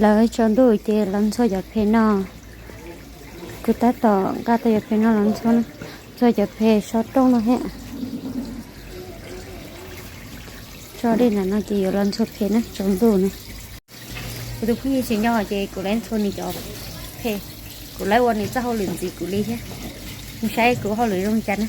Lawv tsaus ntuj ces los ntxhua cov phem no. Kuv tab tom nqa tau cov phem no los ntxhua, ntxhua cov phem so rooj no thiab. Tso dej nram no ces yuav los ntxhua phem na, tsaus ntuj na. Kuv tus phooj ywg tsis nyob ces kuv lawv ntxhua nws cov phem, kuv lawv ua nws txoj hauj lwm ntxiv kuv li thiab. Mus saib kuv hauj lwm zoo li cas na.